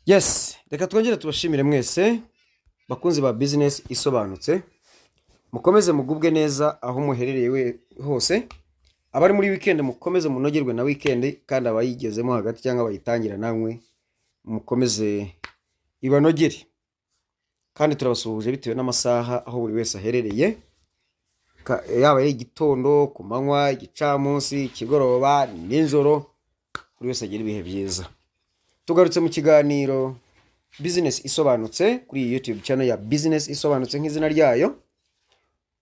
Yes, reka twongere tubashimire mwese bakunzi ba Business Isobanutse. Mukomeze mugubwe neza aho muherereye we hose. Abari muri weekend, mukomeze munogerwe na weekend, kandi abayigezemo hagati cyangwa bayitangira, namwe mukomeze ibanogere. Kandi turabasuhuje bitewe n'amasaha aho buri wese aherereye, yaba ari igitondo, ku manywa, igicamunsi, ikigoroba, nijoro, buri wese agira ibihe byiza. Tugarutse mu kiganiro Business Isobanutse kuri iyi YouTube channel ya Business Isobanutse nk'izina ryayo.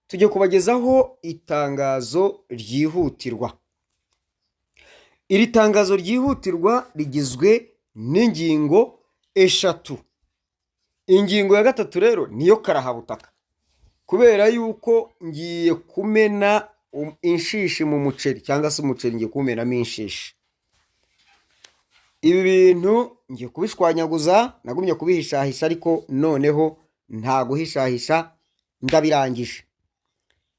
Tujye kubagezaho itangazo ryihutirwa. Iri tangazo ryihutirwa rigizwe n'ingingo eshatu. Ingingo ya gatatu rero niyo karahabutaka, kubera yuko ngiye kumena inshishi mu muceri, cyangwa se umuceri ngiye kuwumenamo inshishi. Ibi bintu ngiye kubishwanyaguza. Nagumye kubihishahisha, ariko noneho nta guhishahisha, ndabirangije.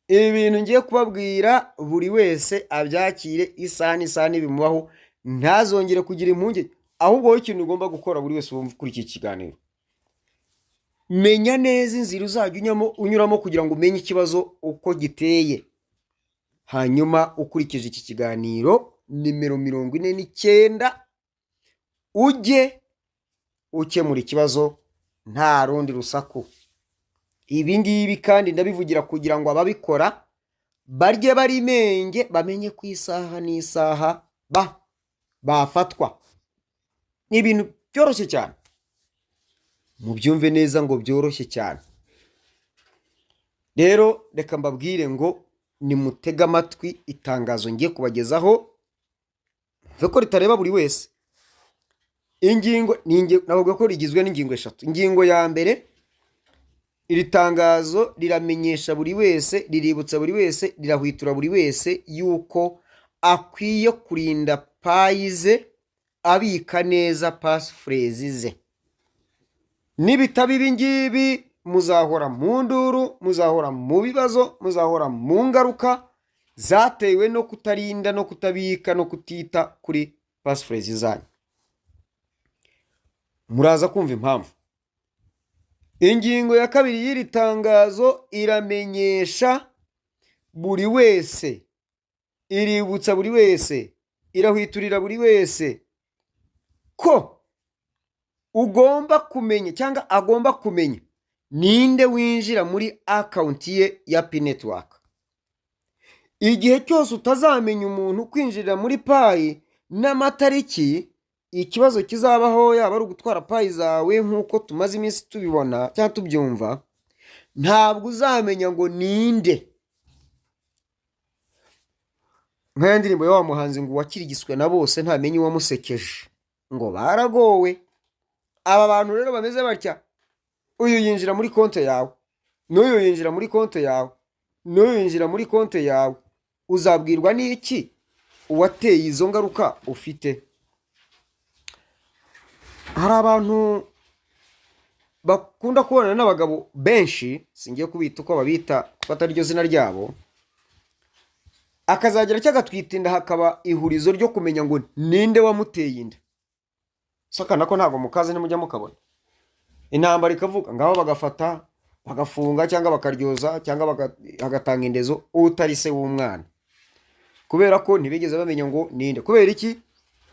Ibi bintu ngiye kubabwira, buri wese abyakire, isaha n'isaha nibimubaho ntazongere kugira impungenge. Ahubwo wowe ikintu ugomba gukora, buri wese wumva kuri iki kiganiro, menya neza inzira uzajya unyuramo kugira ngo umenye ikibazo uko giteye. Hanyuma ukurikije iki kiganiro nimero 49, ujye ukemura ikibazo nta rundi rusaku. Ibi ngibi kandi ndabivugira kugira ngo ababikora barye bari menge, bamenye ku isaha n'isaha bafatwa. Ni ibintu byoroshye cyane, mubyumve neza ngo byoroshye cyane. Rero reka mbabwire ngo nimutege amatwi itangazo ngiye kubagezaho, mve ko ritareba buri wese. Ingingo ni navuga ko rigizwe n'ingingo eshatu. Ingingo ya mbere, iri tangazo riramenyesha buri wese, riributsa buri wese, rirahwitura buri wese yuko akwiye kurinda Pi ze, abika neza passphrase ze. Nibitaba ibi ngibi, muzahora mu nduru, muzahora mu bibazo, muzahora mu ngaruka zatewe no kutarinda no kutabika no kutita kuri passphrase zanyu. Muraza kumva impamvu. Ingingo ya kabiri y'iri tangazo iramenyesha buri wese, iributsa buri wese, irahwiturira buri wese ko ugomba kumenya, cyangwa agomba kumenya, ninde winjira muri account ye ya Pi Network. Igihe cyose utazamenya umuntu kwinjirira muri Pi n'amatariki, ikibazo kizabaho, yaba ari ugutwara Pi zawe nk'uko tumaze iminsi tubibona cyangwa tubyumva, ntabwo uzamenya ngo ninde. Nk'aya ndirimbo ya wa muhanzi ngo uwakirigiswe na bose ntamenye uwamusekeje, ngo baragowe. Aba bantu rero bameze batya, uyu yinjira muri konti yawe, n'uyu yinjira muri konti yawe, n'uyu yinjira muri konti yawe, uzabwirwa n'iki uwateye izo ngaruka ufite? Hari abantu bakunda kubonana n'abagabo benshi, singiye kubita uko babita kuko atari ryo zina ryabo, akazagera cyangwa agatwita inda, hakaba ihurizo ryo kumenya ngo ninde wamuteye inda. Saka nako ntabwo mukazi, ntimujya mukabona intambara ikavuga, ngaho bagafata bagafunga cyangwa bakaryoza cyangwa bagatanga indezo utari se w'umwana, kubera ko ntibigeze bamenya ngo ninde. Kubera iki?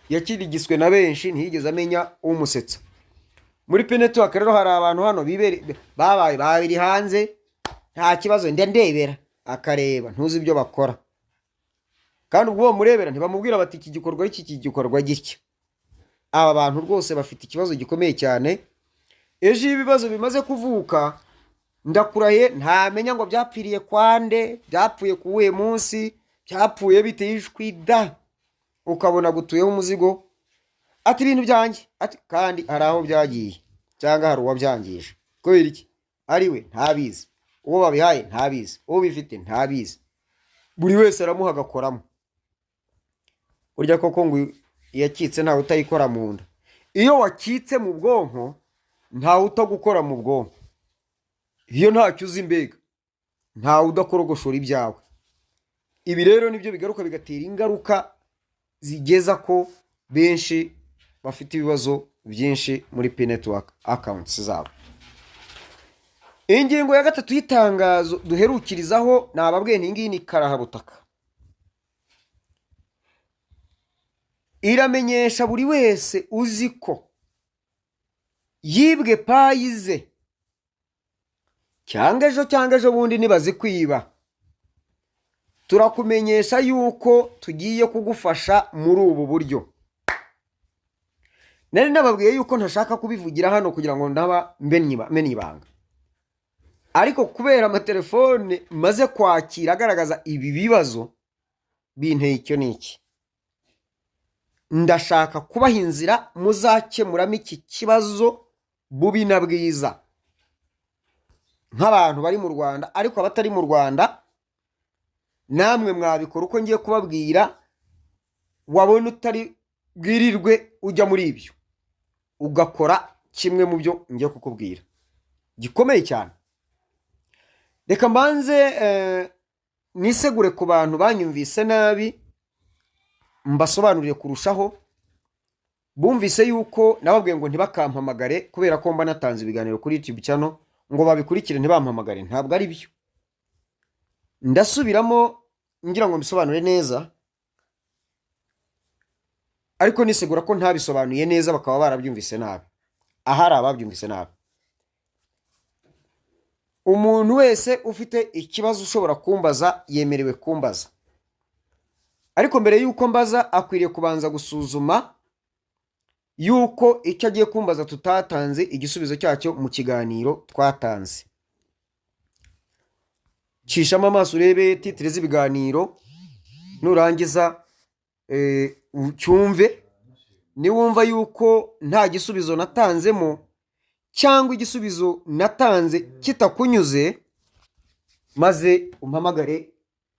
Yakirigiswe na benshi, ntiyigeze amenya umusetsa. Muri Pi Network rero hari abantu hano bibere babaye babiri hanze, nta kibazo, ndebera akareba, ntuzi ibyo bakora. Kandi ubwo uwo murebera ntibamubwira bati iki gikorwa iki gikorwa gitya. Aba bantu rwose bafite ikibazo gikomeye cyane. Ejo iyo ibibazo bimaze kuvuka, ndakurahiye, ntamenya ngo byapfiriye kwande, byapfuye ku wuhe munsi, byapfuye biteye ishwi da, ukabona gutuyeho umuzigo, ati ibintu byanjye, ati kandi hari aho byagiye cyangwa hari uwabyangije. Kubera iki? Ari we ntabizi, uwo babihaye ntabizi, uwo bifite ntabizi, buri wese aramuha agakoramo. Burya koko ngo iyakitse ntawe utayikora mu nda. Iyo wakitse mu bwonko, ntawe utagukora mu bwonko. Iyo ntacyo uzi mbega, ntawe udakorogoshora ibyawe. Ibi rero nibyo bigaruka bigatera ingaruka zigeza ko benshi bafite ibibazo. byinshi muri Pi Network accounts zabo. Ingingo ya gatatu y'itangazo duherukirizaho, nababwiye, iyi ngiyi ni karahabutaka. Iramenyesha buri wese uzi ko yibwe Pi ze, cyangwa ejo cyangwa ejo bundi nibazikwiba, turakumenyesha yuko tugiye kugufasha muri ubu buryo. Nari nababwiye yuko ntashaka kubivugira hano kugira ngo ndaba mmenye ibanga, ariko kubera amatelefone maze kwakira agaragaza ibi bibazo binteye icyo n'iki, ndashaka kubaha inzira muzakemuramo iki kibazo bubi na bwiza nk'abantu bari mu Rwanda. Ariko abatari mu Rwanda namwe mwabikora uko ngiye kubabwira. Wabona utari bwirirwe ujya muri ibyo, ugakora kimwe mu byo ngiye kukubwira gikomeye cyane. Reka mbanze nisegure ku bantu banyumvise nabi, mbasobanurire kurushaho. Bumvise yuko nababwiye ngo ntibakampamagare kubera ko mba natanze ibiganiro kuri YouTube channel, ngo babikurikire ntibampamagare. Ntabwo ari byo. Ndasubiramo ngira ngo mbisobanure neza, ariko nisegura ko ntabisobanuye neza bakaba barabyumvise nabi, ahari ababyumvise nabi. Umuntu wese ufite ikibazo ushobora kumbaza yemerewe kumbaza, ariko mbere y'uko mbaza akwiriye kubanza gusuzuma yuko icyo agiye kumbaza tutatanze igisubizo cyacyo mu kiganiro twatanze. Cishamo amaso urebe titre z'ibiganiro, nurangiza ucyumve. Niwumva yuko nta gisubizo natanzemo cyangwa igisubizo natanze kitakunyuze, maze umpamagare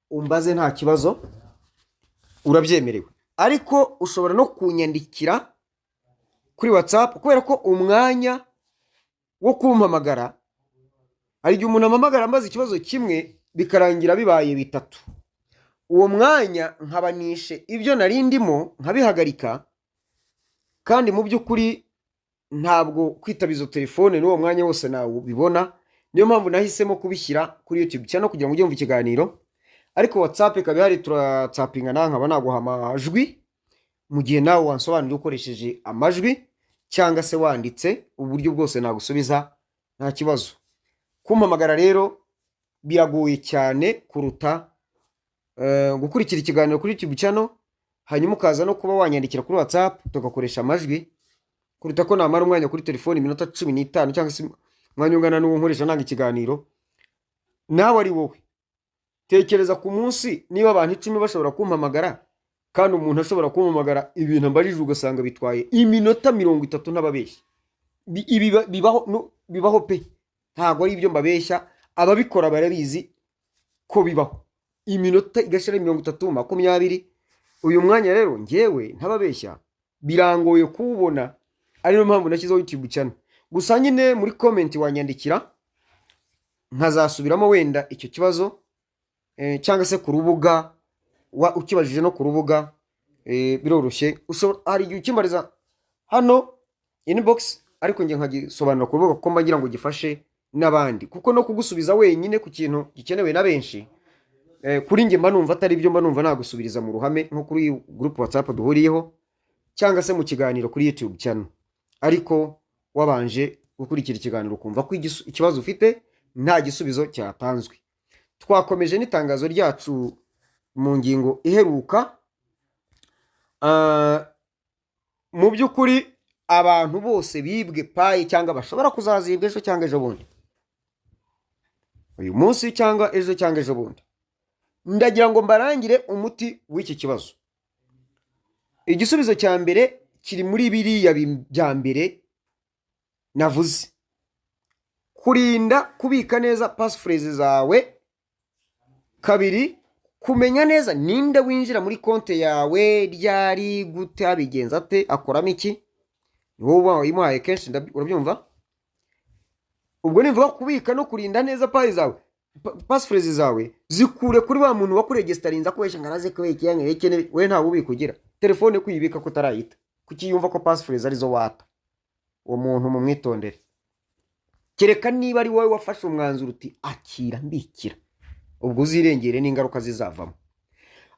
umbaze, nta kibazo, urabyemerewe. Ariko ushobora no kunyandikira kuri WhatsApp, kubera ko umwanya wo kumpamagara, hari igihe umuntu ampamagara ambaza ikibazo kimwe bikarangira bibaye bitatu. Uwo mwanya nkabanishe ibyo nari ndimo nkabihagarika, kandi mu by'ukuri ntabwo kwitaba izo telefone n'uwo mwanya wose nawubibona. Niyo mpamvu nahisemo kubishyira kuri YouTube cyane kugira ngo ujye wumva ikiganiro, ariko WhatsApp ikaba ihari, turatsapinga, nkaba naguha amajwi mu gihe nawe wansobanurira ukoresheje amajwi cyangwa se wanditse. Uburyo bwose nagusubiza, nta kibazo. Kumpamagara rero biragoye cyane kuruta gukurikira ikiganiro kuri YouTube channel, hanyuma ukaza no kuba wanyandikira kuri WhatsApp tugakoresha amajwi, kuruta ko namara umwanya kuri telefoni iminota 15 cyangwa se umwanya ungana n'uwo nkoresha nanga ikiganiro. Nawe ari wowe, tekereza ku munsi niba abantu 10 bashobora kumpamagara, kandi umuntu ashobora kumpamagara ibintu ambajije ugasanga bitwaye iminota 30 ntababeshya. Ibi bibaho, no, bibaho pe, ntabwo ari ibyo mbabeshya, ababikora barabizi ko bibaho, iminota igashira 30, 20. Uyu mwanya rero ngewe ntababeshya birangoye kuwubona, ariyo mpamvu nashyizeho YouTube channel. Gusa nyine muri comment wanyandikira nkazasubiramo wenda icyo kibazo, cyangwa se ku rubuga, ukibajije no ku rubuga, biroroshye. Hari igihe ukimbariza hano inbox, ariko njye nkagisobanura ku rubuga kuko mba ngira ngo gifashe n'abandi, kuko no kugusubiza wenyine ku kintu gikenewe na benshi, kuri njye mba numva atari byo. Mba numva nagusubiriza mu ruhame nko kuri group WhatsApp duhuriyeho cyangwa se mu kiganiro kuri YouTube channel, ariko wabanje gukurikira ikiganiro ukumva ko ikibazo ufite nta gisubizo cyatanzwe. Twakomeje n'itangazo ryacu mu ngingo iheruka. Mu by'ukuri abantu bose bibwe Pi cyangwa bashobora kuzazibwa ejo cyangwa ejo bundi, uyu munsi cyangwa ejo cyangwa ejo bundi, ndagira ngo mbarangire umuti w'iki kibazo. Igisubizo cya mbere kiri muri biriya bya mbere navuze: kurinda kubika neza passphrase zawe. Kabiri, kumenya neza ninde winjira muri konti yawe, ryari, gute, abigenza ate, akoramo iki, ni wowe uba wayimuhaye kenshi, urabyumva. Ubwo nivuga kubika no kurinda neza Pi zawe, passphrase zawe, zikure kuri wa muntu wakuregesitarinze akubeshya ngo araze kubekera ngo we ntawe ubika ugira telefone kuyibika ko utarayita, kuki yumva ko passphrase arizo wata. Uwo muntu mumwitondere, kereka niba ari wowe wafashe umwanzuro uti: "Akira mbikira," ubwo uzirengere n'ingaruka zizavamo.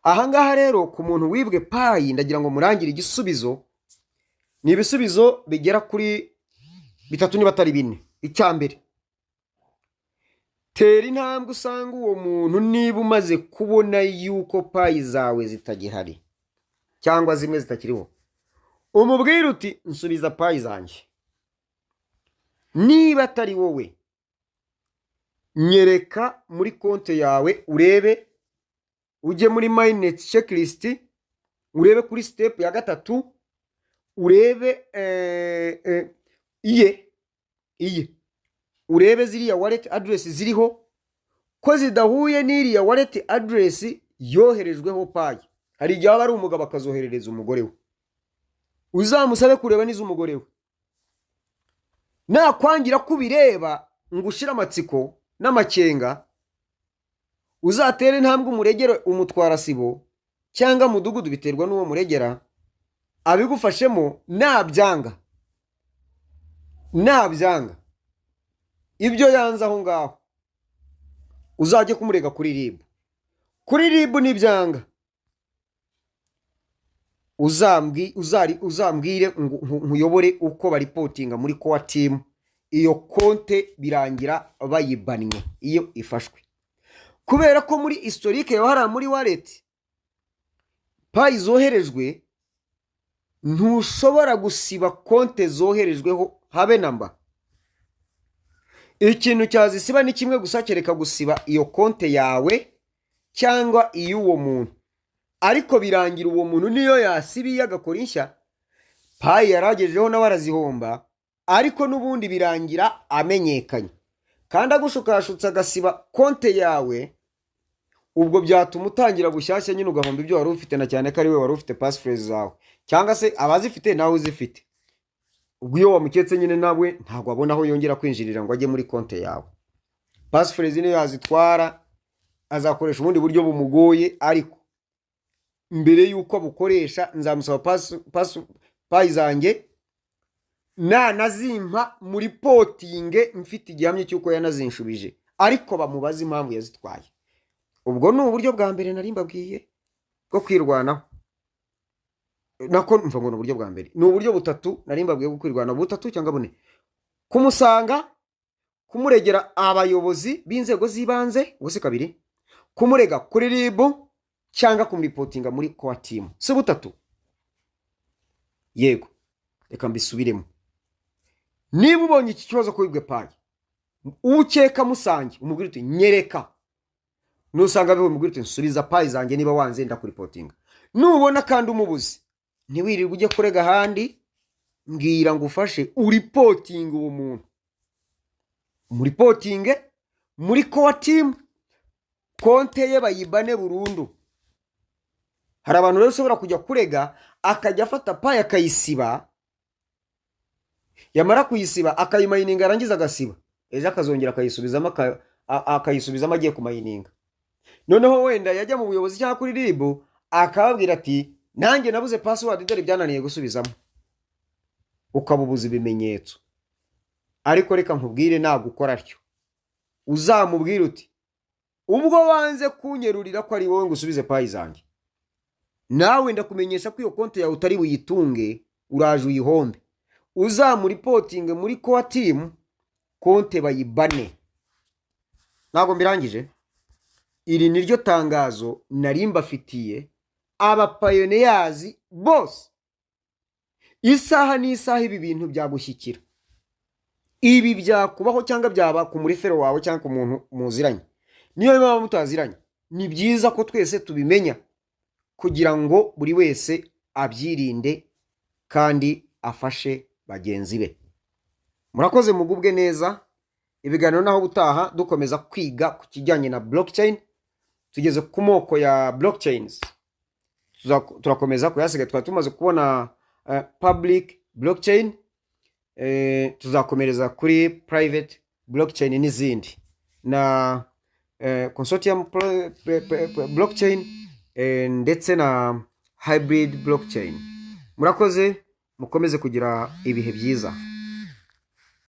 Ahangaha rero, ku muntu wibwe Pi, ndagira ngo murangire igisubizo. Ni ibisubizo bigera kuri bitatu niba atari bine. Icya mbere, tera intambwe usanga uwo muntu. Niba umaze kubona yuko Pi zawe zitagihari cyangwa zimwe zitakiriho, umubwire uti: "Nsubiza Pi zanjye. Niba atari wowe, nyereka muri konti yawe urebe, ujye muri mainnet checklist, urebe kuri step ya gatatu, urebe iye iye, urebe ziriya wallet address ziriho ko zidahuye n'iriya wallet address yoherejweho Pi." Hari igihe aba ari umugabo akazoherereza umugore we. Uzamusabe kureba n'iz'umugore we. Nakwangira ko ubireba ngo ushire amatsiko n'amakenga, uzatere intambwe umuregere umutwarasibo cyangwa mudugudu, biterwa n'uwo muregera, abigufashemo. Nabyanga, nabyanga, ibyo yanze aho ngaho, uzajye kumurega kuri RIB. Kuri RIB nibyanga, uzambwire nkuyobore uko bareportinga muri core team iyo konte. Birangira bayibannye iyo ifashwe, kubera ko muri historique yawe hariya muri wallet, Pi zoherejwe, ntushobora gusiba konte zoherejweho habe namba. Ikintu cyazisiba ni kimwe gusa, kereka gusiba iyo konte yawe cyangwa iy'uwo muntu. Ariko birangira uwo muntu niyo yasiba iyo agakora inshya, Pi yaragejejeho nawe arazihomba, ariko n'ubundi birangira amenyekanye. Kandi agushukashutse agasiba konte yawe, ubwo byatuma utangira bushyashya nyine, ugahomba ibyo wari ufite, na cyane ko ari we wari ufite passphrase zawe, cyangwa se abazifite nawe uzifite. Ubwo iyo wamuketse nyine, nawe ntabwo abona aho yongera kwinjirira ngo ajye muri konte yawe. Passphrase niyo yazitwara, azakoresha ubundi buryo bumugoye, ariko mbere y'uko abukoresha nzamusaba Pi zanjye. Nanazimpa mureportinge mfite igihamya cy'uko yanazinshubije, ariko bamubaze impamvu yazitwaye. Ubwo ni uburyo bwa mbere nari mbabwiye bwo kwirwanaho. Nako mva ngo ni uburyo bwa mbere, ni uburyo butatu nari mbabwiye bwo kwirwanaho, butatu cyangwa bune: kumusanga, kumuregera abayobozi b'inzego z'ibanze, ubwo si kabiri, kumurega kuri RIB cyangwa kumureportinga muri core team. Si butatu? Yego. Reka mbisubiremo. Niba ubonye iki kibazo ko wibwe Pi, ukeka musange, umubwire uti: "Nyereka." Nusanga biwe, umubwire uti: "Nsubiza Pi zanjye, niba wanze ndakureportinga." Nubona kandi umubuze, ntiwirirwe ujye kurega ahandi, mbwira ngo ufashe ureportinge uwo muntu, mureportinge muri core team, konte ye bayibane burundu. Hari abantu rero ushobora kujya kurega, akajya afata Pi akayisiba, yamara kuyisiba akayimininga, yarangiza agasiba, ejo akazongera akayisubizamo, akayisubizamo agiye kumininga. Noneho wenda yajya mu buyobozi cyangwa kuri RIB, akababwira ati: "Nanjye nabuze password, dore byananiye gusubizamo." Ukabubuza ibimenyetso. Ariko reka nkubwire, nagukora atyo, uzamubwire uti: "Ubwo wanze kunyerurira ko ari wowe ngo usubize Pi zanjye, nawe ndakumenyesha ko iyo konti yawe utari buyitunge, uraje uyihombe." Uzamureportinge muri core team, konte bayibane. Ntabwo mbirangije. Iri ni ryo tangazo nari mbafitiye, abapioneers bose. Isaha n'isaha ibi bintu byagushyikira, ibi byakubaho cyangwa byaba ku mureferral wawe cyangwa ku muntu muziranye. Niyo mwaba mutaziranye, ni byiza ko twese tubimenya kugira ngo buri wese abyirinde kandi afashe bagenzi be. Murakoze, mugubwe neza. Ibiganiro naho gutaha, dukomeza kwiga ku kijyanye na blockchain. Tugeze ku moko ya blockchains. Turakomeza kuyasigaye. Twari tumaze kubona public blockchain, tuzakomereza kuri private blockchain n'izindi na consortium blockchain, ndetse na hybrid blockchain. Murakoze, mukomeze kugira ibihe byiza.